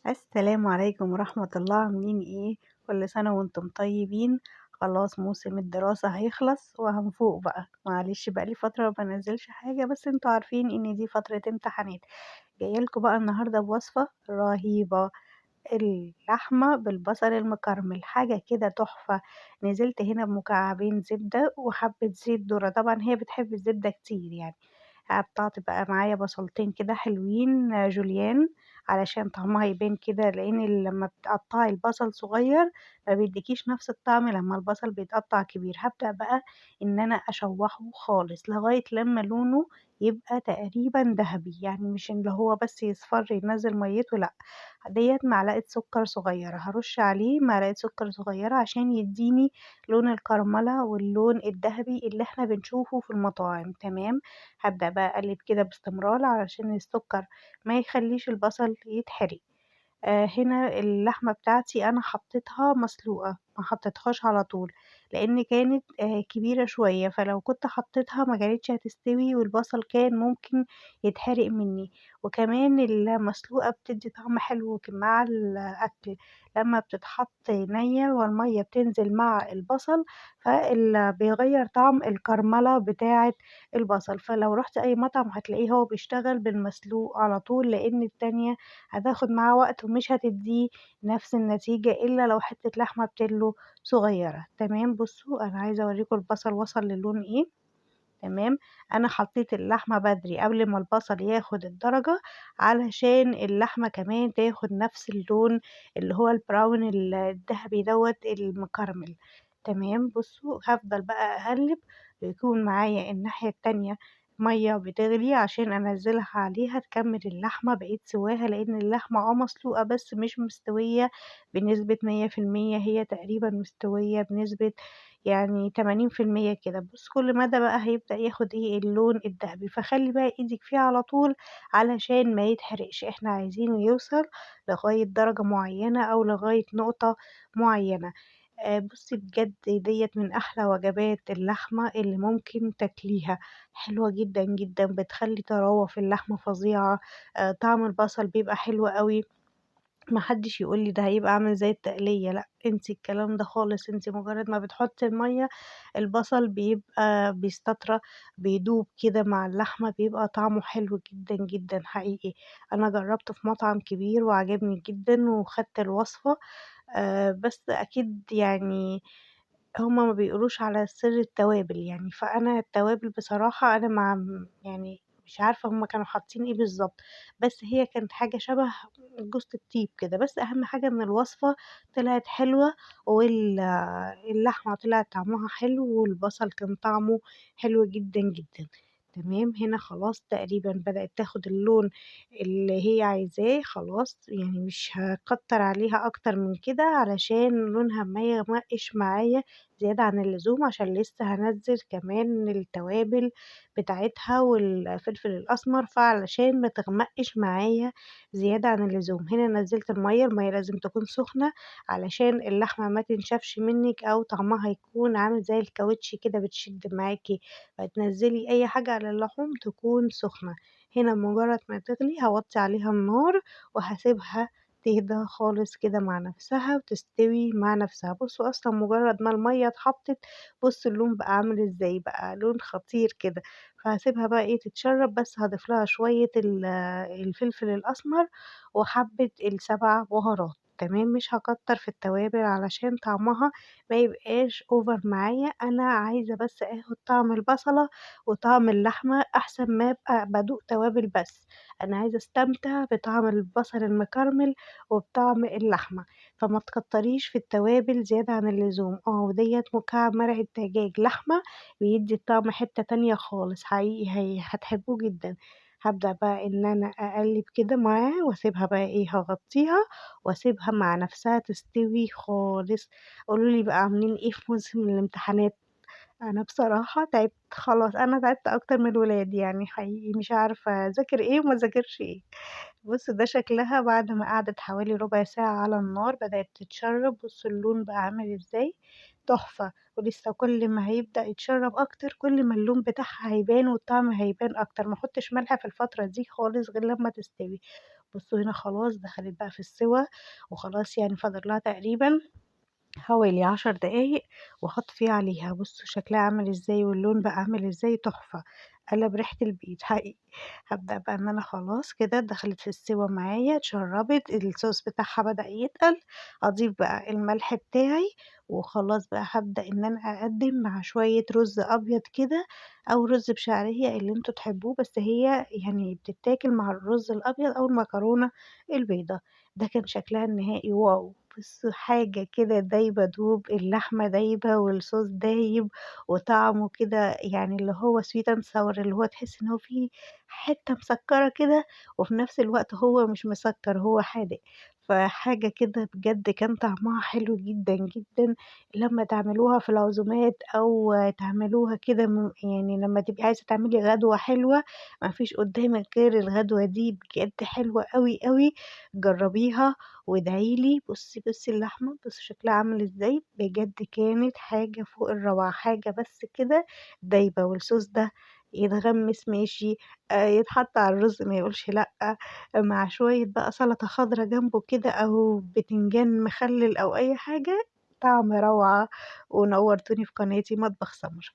السلام عليكم ورحمة الله، عاملين إيه؟ كل سنة وأنتم طيبين. خلاص موسم الدراسة هيخلص وهنفوق بقى، معلش بقى لي فترة ما بانزّلش حاجة، بس أنتم عارفين إن دي فترة امتحانات. جاية لكم بقى النهارده بوصفة رهيبة، اللحمة بالبصل المكرمل، حاجة كده تحفة. نزلت هنا بمكعبين زبدة وحبة زيت ذرة، طبعًا هي بتحب الزبدة كتير يعني. قطعت بقى معايا بصلتين كده حلوين جوليان علشان طعمها يبان كده، لإن لمّا بتقطعي البصل صغير ما بيديكيش نفس الطعم لمّا البصل بيتقطع كبير. هابدأ بقى إن أنا أشوحه خالص لغاية لمّا لونه يبقى تقريبًا دهبي، يعني مش اللي هو بس يصفر ينزّل ميته، لأ. ديّة معلقة سكر صغيرة، هارُش عليه معلقة سكر صغيرة عشان يدّيني لون الكرملة واللون الدهبي اللي إحنا بنشوفه في المطاعم، تمام. هابدأ بقى أقلب كده باستمرار علشان السكر ما يخلّيش البصل يتحرق. هنا اللحمة بتاعتي أنا حطيتها مسلوقة، ما حطيتهاش على طول، لإن كانت كبيرة شوية، فلو كنت حطيتها ما كانتش هتستوي والبصل كان ممكن يتحرق منّي، وكمان المسلوقة بتدّي طعم حلو مع الأكل، لمّا بتتحط نيّة والمَيّة بتنزل مع البصل، بيغيّر طعم الكرملة بتاعة البصل، فلو رُحتِ أي مطعم هتلاقيه هو بيشتغل بالمسلوق على طول، لإن التانية هتاخد معاه وقت ومش هتدّيه نفس النتيجة إلا لو حتة لحمة بتلو صغيرة، تمام. بُصّوا أنا عايزة أوريكم البصل وصل للون إيه، تمام. أنا حطيت اللحمة بدري قبل ما البصل ياخد الدرجة علشان اللحمة كمان تاخد نفس اللون اللي هو ال brown الدهبي دوّة المكرمل، تمام. بُصّوا هافضل بقى أقلّب ويكون معايا الناحية التانية مَيّة بتغلي عشان أنزّلها عليها تكمل اللحمة بقية سواها، لإن اللحمة مسلوقة بس مش مستوية بنسبة 100%، هي تقريبًا مستوية بنسبة يعني 80% كده. بُص كل مدى بقى هيبدأ ياخد إيه اللون الدهبي، فخلّي بقى إيدِك فيه على طول علشان ما يتحرقش، إحنا عايزينه يوصل لغاية درجة معيّنة أو لغاية نقطة معيّنة. بُصّي بجد ديّة من أحلى وجبات اللحمة اللي ممكن تاكليها، حلوة جدًا، جدًا، بتخلّي طراوة في اللحمة فظيعة، طعم البصل بيبقى حلو أوي. ما حدش يقول لي ده هيبقى عامل زي التقلية، لأ، انسي الكلام ده خالص، أنتِ مجرد ما بتحطي المَيّة البصل بيبقى بيستطرى، بيدوب كده مع اللحمة، بيبقى طعمه حلو جدًا، جدًا حقيقي. أنا جرّبته في مطعم كبير وعجبني جدًا وخدت الوصفة، بس أكيد يعني هُم ما بيقولوش على سر التوابل يعني، فأنا التوابل بصراحة أنا ما يعني مش عارفة هُم كانوا حاطين إيه بالضبط، بس هي كانت حاجة شبه جوزة الطيب كده، بس أهم حاجة إن الوصفة طلعت حلوة وال اللحمة طلع طعمها حلو والبصل كان طعمه حلو جدًا، جدًا. تمام، هنا خلاص تقريبًا بدأت تاخد اللون اللي هي عايزاه، خلاص يعني مش هاكتر عليها أكتر من كده علشان لونها ما يغمقش معايا زيادة عن اللزوم، عشان لسه هانزّل كمان التوابل بتاعتها والفلفل الأسمر، فعلشان ما تغمقش معايا زيادة عن اللزوم. هنا نزّلت المَيّة، المَيّة لازم تكون سخنة علشان اللحمة ما تنشفش منِّك أو طعمها يكون عامل زي الكاوتش كده بتشد معاكِ، فتنزّلي أي حاجة على اللحوم تكون سخنة. هنا مجرد ما تغلي هاوطّي عليها النار وهاسيبها تهدى خالص كده مع نفسها وتستوي مع نفسها. بُصّوا أصلًا مجرد ما المَيّة اتحطت بُصّوا اللون بقى عامل إزاي، بقى لون خطير كده. فهاسيبها بقى إيه تتشرب، بس هاضيف لها شوية الفلفل الأسمر وحبة ال7 بهارات، تمام. مش هاكتر في التوابل علشان طعمها ما يبقاش over معايا، أنا عايزة بس آخد طعم البصلة وطعم اللحمة أحسن ما أبقى بادوق توابل بس، أنا عايزة أستمتع بطعم البصل المكرمل وبطعم اللحمة، فما تكتريش في التوابل زيادة عن اللزوم. وديّة مكعب مرقة دجاج لحمة بيدّي الطعم حتّة تانية خالص حقيقي هتحبوه جدًا. هابدأ بقى إن أنا أقلّب كده معاه وأسيبها بقى إيه، هاغطيها وأسيبها مع نفسها تستوي خالص. قولوا لي بقى عاملين إيه في موسم الامتحانات؟ أنا بصراحة تعبت خلاص، أنا تعبت أكتر من الولاد يعني حقيقي مش عارفة أذاكر إيه وما أذاكرش إيه. بُصّوا ده شكلها بعد ما قعدت حوالي ربع ساعة على النار بدأت تتشرب، بُصّوا اللون بقى عامل إزاي، تحفة. ولسه كل ما هيبدأ يتشرب أكتر كل ما اللون بتاعها هيبان والطعم هيبان أكتر. ما أحطش ملح في الفترة دي خالص غير لما تستوي. بصوا هنا خلاص دخلت بقى في السوا، وخلاص يعني فاضل لها تقريبًا حوالي 10 دقايق وهاطفي عليها. بصوا شكلها عامل إزاي واللون بقى عامل إزاي، تحفة، قلب ريحة البيت حقيقي. هابدأ بقى إن أنا خلاص كده دخلت في السوا معايا، اتشربت، الصوص بتاعها بدأ يتقل، أضيف بقى الملح بتاعي، وخلاص بقى هابدأ إن أنا أقدم مع شوية رز أبيض كده أو رز بشعرية اللي انتم تحبوه، بس هي يعني بتتاكل مع الرز الأبيض أو المكرونة البيضا. ده كان شكلها النهائي wow! بصوا حاجة كده دايبة دوب، اللحمة دايبة والصوص دايب وطعمه كده يعني اللي هو sweet and sour، اللي هو تحس إن هو فيه حتة مسكرة كده، وفي نفس الوقت هو مش مسكر، هو حادق. فحاجة كده بجد كان طعمها حلو جدًا، جدًا. لمّا تعملوها في العزومات أو تعملوها كده يعني لمّا تبقي عايزة تعملي غدوة حلوة، ما فيش قدامِك غير الغدوة دي، بجد حلوة أوي، أوي. جربيها وادعي لي. بُصّي، بُصّي اللحمة، بُصّي شكلها عامل إزاي، بجد كانت حاجة فوق الروعة، حاجة بس كده دايبة، والصوص ده يتغمس ماشي، يتحط على الرز ما يقولش لأ، مع شوية بقى سلطة خضرا جنبه كده أو بتنجان مخلل أو أي حاجة، طعم روعة. ونورتوني في قناتي مطبخ سمر.